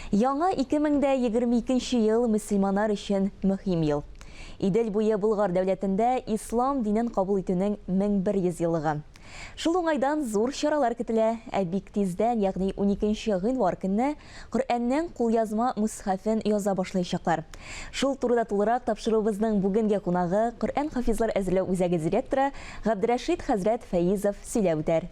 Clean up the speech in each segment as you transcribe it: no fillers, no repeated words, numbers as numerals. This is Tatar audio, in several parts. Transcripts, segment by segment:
Яңа 2022 ел мөселманнар өчен мөһим ел. Идел буе Болгар дәүләтендә ислам динен кабул итүнең 1100 еллыгы. Шул уңайдан зур чаралар көтелә, ә бик тиздән, ягъни уникенче гыйнвар көнне Коръәннең кулъязма мусхәфен яза башлаячаклар. Шул турыда тулырак тапшыруыбызның бүгенге кунагы, Коръән хафизлар әзерләү үзәге директоры Габдрәшит хәзрәт Фәизов сөйләп үтәр.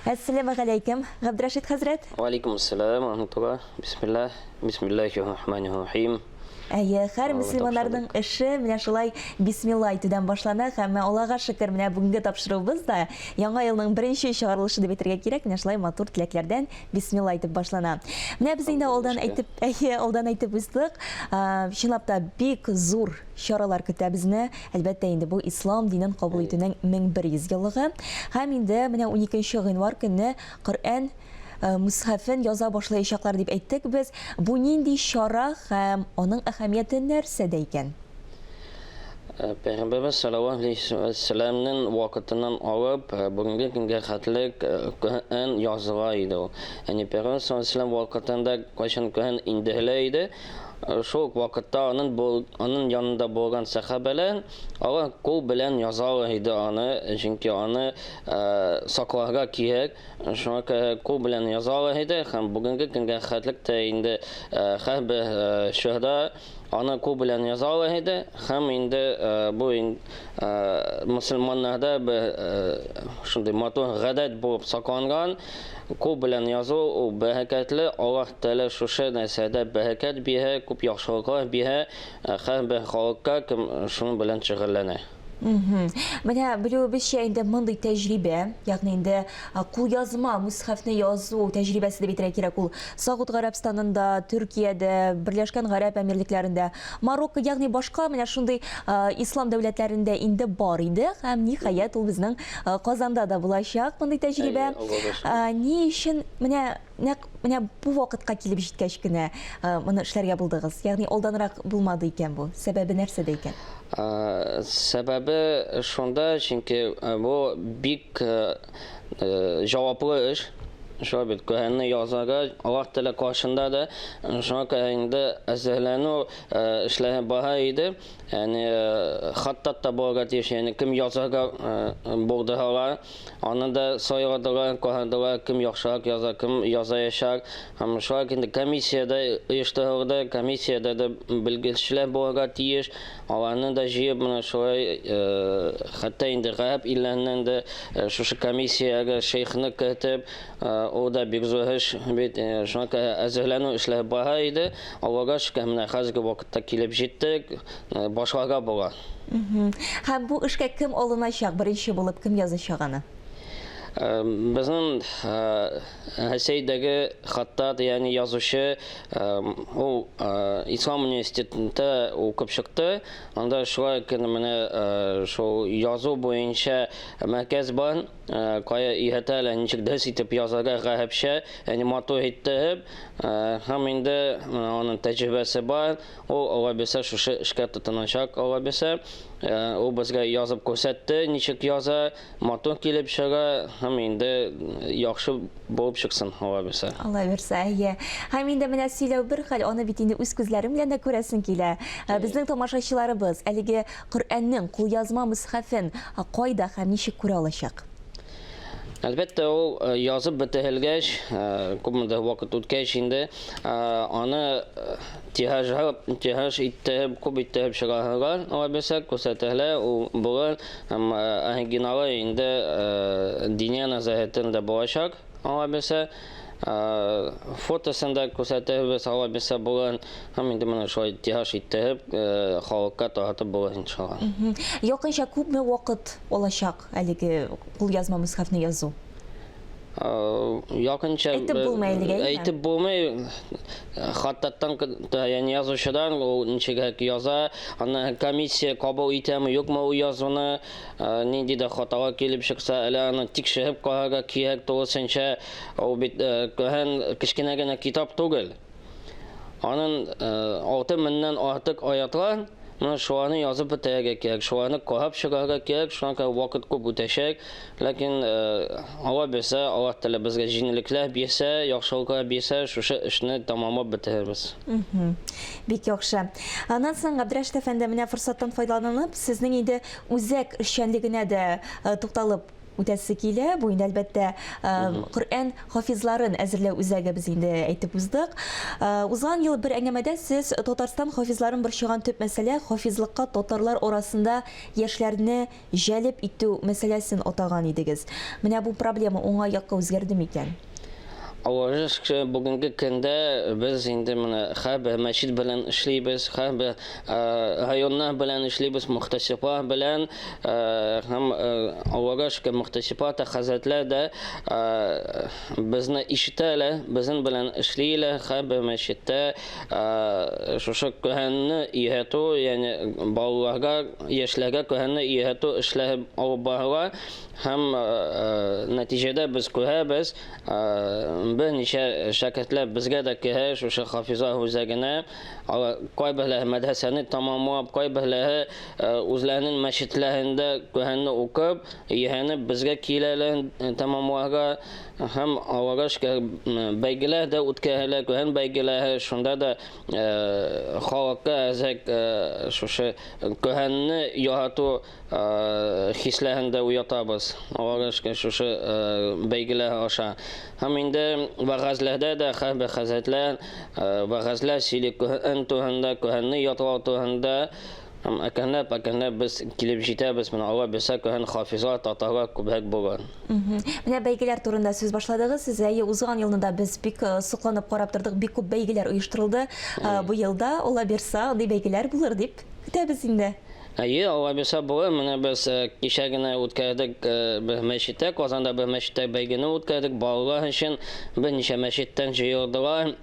Әссәламегаләйкем, Габдрәшит хәзрәт! Вәгаләйкүм әссәлам вә рахмәтуллаһ. Бисмиллаһ, бисмиллаһи рахмани рахим. Әйе, һәр мөселманнарның эше менә шулай бисмилла әйтүдән башлана һәм Аллага шөкер, менә бүгенге тапшыруыбыз да Яңа елның беренче чыгарылышы дип әйтергә кирәк, менә шулай матур теләкләрдән бисмилла әйтеп башлана. Менә без инде алдан әйтеп, әйе, алдан әйтеп уздык. Чынлап та бик зур чаралар көтә безне. Әлбәттә инде бу ислам динен кабул итүнең 1100 еллыгы. Һәм инде менә 12 гыйнвар көнне Коръән Мусхәфен яза башлаячаклар дип әйттек без. Бу нинди чара һәм аның әһәмияте нәрсәдә икән? Пәйгамбәрбез саллаллаһу алейһи вә сәлләмнең вакытыннан алып, бүгенге көнгә хәтле Коръән языла иде ул. Ягъни Пәйгамбәр саллаллаһу алейһи вә сәлләм вакытында кайчан Коръән индерелә иде, шул ук вакытта аның аның янында булган сәхабәләр алар кул белән язалар иде аны, чөнки аны сакларга кирәк. Шуңа күрә кул белән язалар иде һәм бүгенге көнгә хәтлек тә инде һәрбер чорда аны кул белән язалар иде һәм инде бу мөселманнарда бер шундый матур гадәт булып сакланган. Кул белән язу ул бәрәкәтле, Аллаһ Тәгалә шушы нәрсәдә бәрәкәт бирә, күп яхшылыклар бирә һәрбер халыкка, кем шуның белән шөгыльләнә. Менә белүебезчә инде мондый тәҗрибә, ягъни инде кулъязма мусхәфне язу тәҗрибәсе дип әйтергә кирәк, ул Согуд Гарәбстанында, Төркиядә, Берләшкән Гарәп Әмирлекләрендә, Марокко, ягъни башка менә шундый ислам дәүләтләрендә инде бар иде һәм ниһаять ул безнең Казанда да булачак мондый тәҗрибә. Ни өчен менә Нәкъ менә бу вакытка килеп җиткәч кенә моны эшләргә булдыгыз? Ягъни алданрак булмады икән бу. Сәбәбе нәрсәдә икән? Сәбәбе шунда, чөнки бу бик җаваплы эш. Шулай бит, Коръәнне язарга Аллаһ Тәгалә каршында да, шуңа күрә инде әзерләнү эшләре бара иде. Ягъни хаттат та булырга тиеш, ягъни кем язарга булдыралар. Аны да сайладылар, карадылар, кем яхшырак яза, кем язаячак. Һәм шулай ук инде комиссия дә оештырылды, комиссиядә дә белгечләр булырга тиеш. Аларны да җыеп, менә шулай, хәтта инде гарәп илләреннән дә шушы комиссиягә шейхны кертеп, ул да бик зур эш бит. Шуңа күрә әзерләнү эшләре бара иде. Аллага шөкер, менә хәзерге вакытта килеп җиттек, башларга була. Һәм бу эшкә кем алыначак, беренче булып кем язачак аны? Безнең Рәсәйдәге хаттат, ягъни язучы, ул Ислам университетында укып чыкты. Анда шулай ук менә шул язу буенча мәркәз бар, кая өйрәтәләр, ничек дөрес итеп язарга гарәпчә, ягъни матур иттереп. Һәм инде аның тәҗрибәсе бар. Ул, Алла бирсә, шушы эшкә тотыначак, Алла бирсә. Ул безгә язып күрсәтте, ничек яза, матур килеп чыга һәм инде яхшы булып чыксын, Алла бирсә. Алла бирсә, әйе. Һәм инде менә сөйләү бер хәл, аны бит инде үз күзләрең белән дә күрәсең килә. Безнең тамашачыларыбыз әлеге Коръәннең кулъязма мөсхәфен кайда һәм ничек күрә алачак? Әлбәттә, ул язып бетерелгәч, күпмедер вакыт үткәч инде, аны тиражга, тираж иттереп, күп иттереп чыгарырга, алай булса, күрсәтерләр, ул булыр һәм оригиналы инде Диния нәзарәтендә булачак, алай булса. Фотосын да күрсәтербез, алай булса булыр. Һәм инде менә шулай тираж иттереп, халыкка таратып булыр, иншалла. Якынча күпме вакыт алачак? Әлеге кулъязма мөсхәфне язу? Якынча әйтеп булмый әлегә, әйеме? Әйтеп булмый. Хаттаттан, ягъни язучыдан ул ничегрәк яза, аны комиссия кабул итәме, юкмы ул язуны, нинди дә хаталар килеп чыкса, әле аны тикшереп карарга кирәк тулысынча. Ул бит Коръән кечкенә генә китап түгел. Аның 6 меңнән артык аятлар. Менә шуларны язып бетерергә кирәк, шуларны карап чыгарга кирәк, шуңа күрә вакыт күп үтәчәк. Ләкин Алла бирсә, Аллаһ Тәгалә безгә җиңеллекләр бирсә, яхшылыклар бирсә, шушы эшне тәмамлап бетерербез. Бик яхшы. Аннан соң, Габдрәшит әфәнде, менә форсаттан файдаланып, сезнең инде үзәк эшчәнлегенә дә тукталып үтәсе килә. Бу инде, әлбәттә, Коръән хафизларын әзерләү үзәге без инде әйтеп уздык. Узган ел бер әңгәмәдә сез Татарстан хафизларын борчыган төп мәсьәлә хафизлыкка татарлар арасында яшьләрне җәлеп итү мәсьәләсен атаган идегез. Менә бу проблема уңай якка үзгәрде микән? Аллага шөкер, бүгенге көндә без инде менә һәрбер мәчет белән эшлибез, һәрбер районнар белән эшлибез, мөхтәсиблар белән һәм Аллага шөкер, мөхтәсиблар да, хәзрәтләр дә безне ишетәләр, безнең белән эшлиләр, һәрбер мәчеттә шушы Коръәнне өйрәтү, ягъни балаларга, яшьләргә Коръәнне өйрәтү эшләре алып барыла. Һәм нәтиҗәдә без күрәбез, берничә шәкертләр безгә дә керә шушы Хафиза үзәгенә. Алар кайберләре мәдрәсәне тәмамлап, кайберләре үзләренең мәчетләрендә Коръәнне укып, өйрәнеп безгә киләләр тәмамларга. Һәм аларга шөкер, бәйгеләр дә үткәрелә, Коръән бәйгеләре, шунда да халыкка әзрәк шушы Коръәнне ярату хисләрен дә уятабыз. Аллага шөкер, шушы бәйгеләр аша. Һәм инде вәгазьләрдә дә һәрбер хәзрәтләр вәгазьләр сөйли Коръән турында, Коръәнне ятлау турында. Һәм әкренләп, әкренләп без килеп җитәбез. Менә Алла бирсә, Коръән хафизлар татарлар күбрәк булыр. Менә бәйгеләр турында сүз башладыгыз сез. Әйе, узган елны да без бик сокланып карап тордык, бик күп бәйгеләр оештырылды. Быел да, Алла бирса, андый бәйгеләр булыр дип көтәбез инде. Әйе, алла бирсә булыр. Менә без кичә генә үткәрдек бер мәчеттә, Казанда бер мәчеттә бәйгене үткәрдек. Балалар өчен берничә мәчеттән җыелдылар.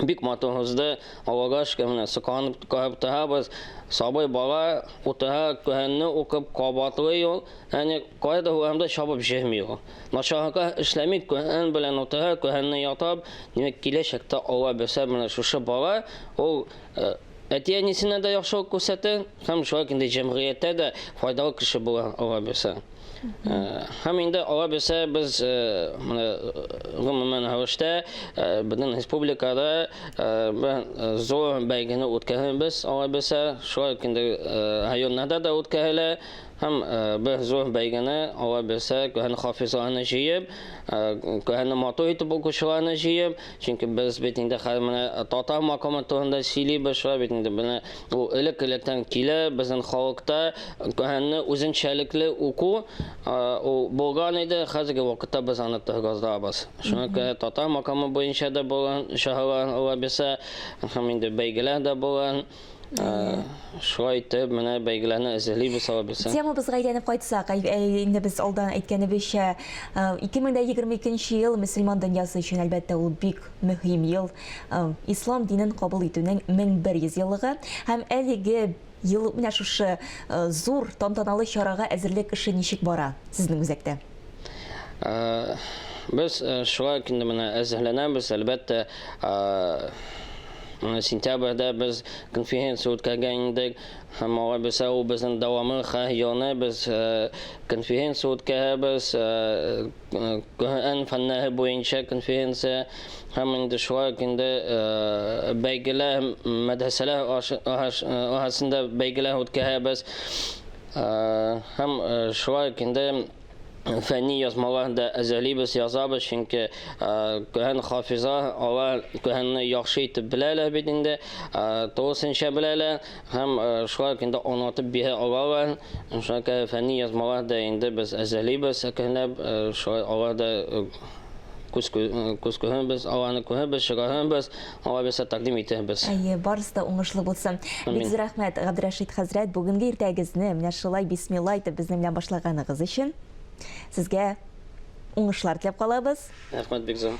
Бик матур узды. Аллага шөкер, менә сокланып карап торабыз. Сабый бала утыра, Коръәнне укып кабатлый ул. Ягъни кайда урамда чабып йөрми ул. Начарга эшләми, Коръән белән утыра, Коръәнне ятап, димәк, киләчәктә Алла бирсә, менә шушы бала ул Әти-әнисенә дә яхшылык күрсәтә һәм шулай ук инде җәмгыятьтә дә файдалы кеше була ала белсә. Һәм инде ала белсә без менә гомумән рәвештә безнең республикада бер зур бәйгене үткәрәбез ала белсә, шулай ук инде районнарда да үткәрелә. Һәм бер зур бәйгене ала белсә, Коръән хафизларны җыеп, Коръәнне матур итеп укучыларны җыеп, чөнки без бит инде хәзер менә татар макамы турында сөйлибез, шулай бит инде менә ул элек-электән килә безнең халыкта Коръәнне үзенчәлекле уку ул булган иде, хәзерге вакытта без аны торгызабыз. Шуңа күрә татар макамы буенча да булган чаралар ала белсә, һәм инде бәйгеләр дә булган. Шулай итеп, менә бәйгеләрне әзерлибез, алабыз. Темабызга әйләнеп кайтсак, инде без алдан әйткәнебезчә, 2022 ел мөселман дөньясы өчен, әлбәттә, ул бик мөһим ел. Ислам динен кабул итүнең 1100 еллыгы һәм әлеге ел менә шушы зур тантаналы чарага әзерлек эше ничек бара сезнең үзәктә? Без шулай ук инде менә әзерләнәбез, әлбәттә, менә сентябрьдә без конференция үткәргән идек, һәм алай булса ул безнең дәвамы, һәр елны без конференция үткәрәбез, Коръән фәннәре буенча конференция, һәм инде шулай ук инде бәйгеләр, мәдрәсәләр арасында бәйгеләр үткәрәбез. Һәм шулай ук инде фәнни язмалар да әзерлибез, язабыз, чөнки Коръән хафиза, алар Коръәнне яхшы итеп беләләр бит инде, тулысынча беләләр һәм шулай ук инде аңлатып бирә алалар. Шуңа күрә фәнни язмалар да инде без әзерлибез әкренләп, шулай алар да күз күз күрербез, аларны күрербез, чыгарырбыз, алла бирсә тәкъдим итербез. Әйе, барысы да уңышлы булсын. Бик зур рәхмәт, Габдрәшит хәзрәт, бүгенге иртәгезне менә шулай бисмилла итеп безнең белән башлаганыгыз өчен. Сезгә уңышлар теләп калабыз. Рәхмәт бик зур.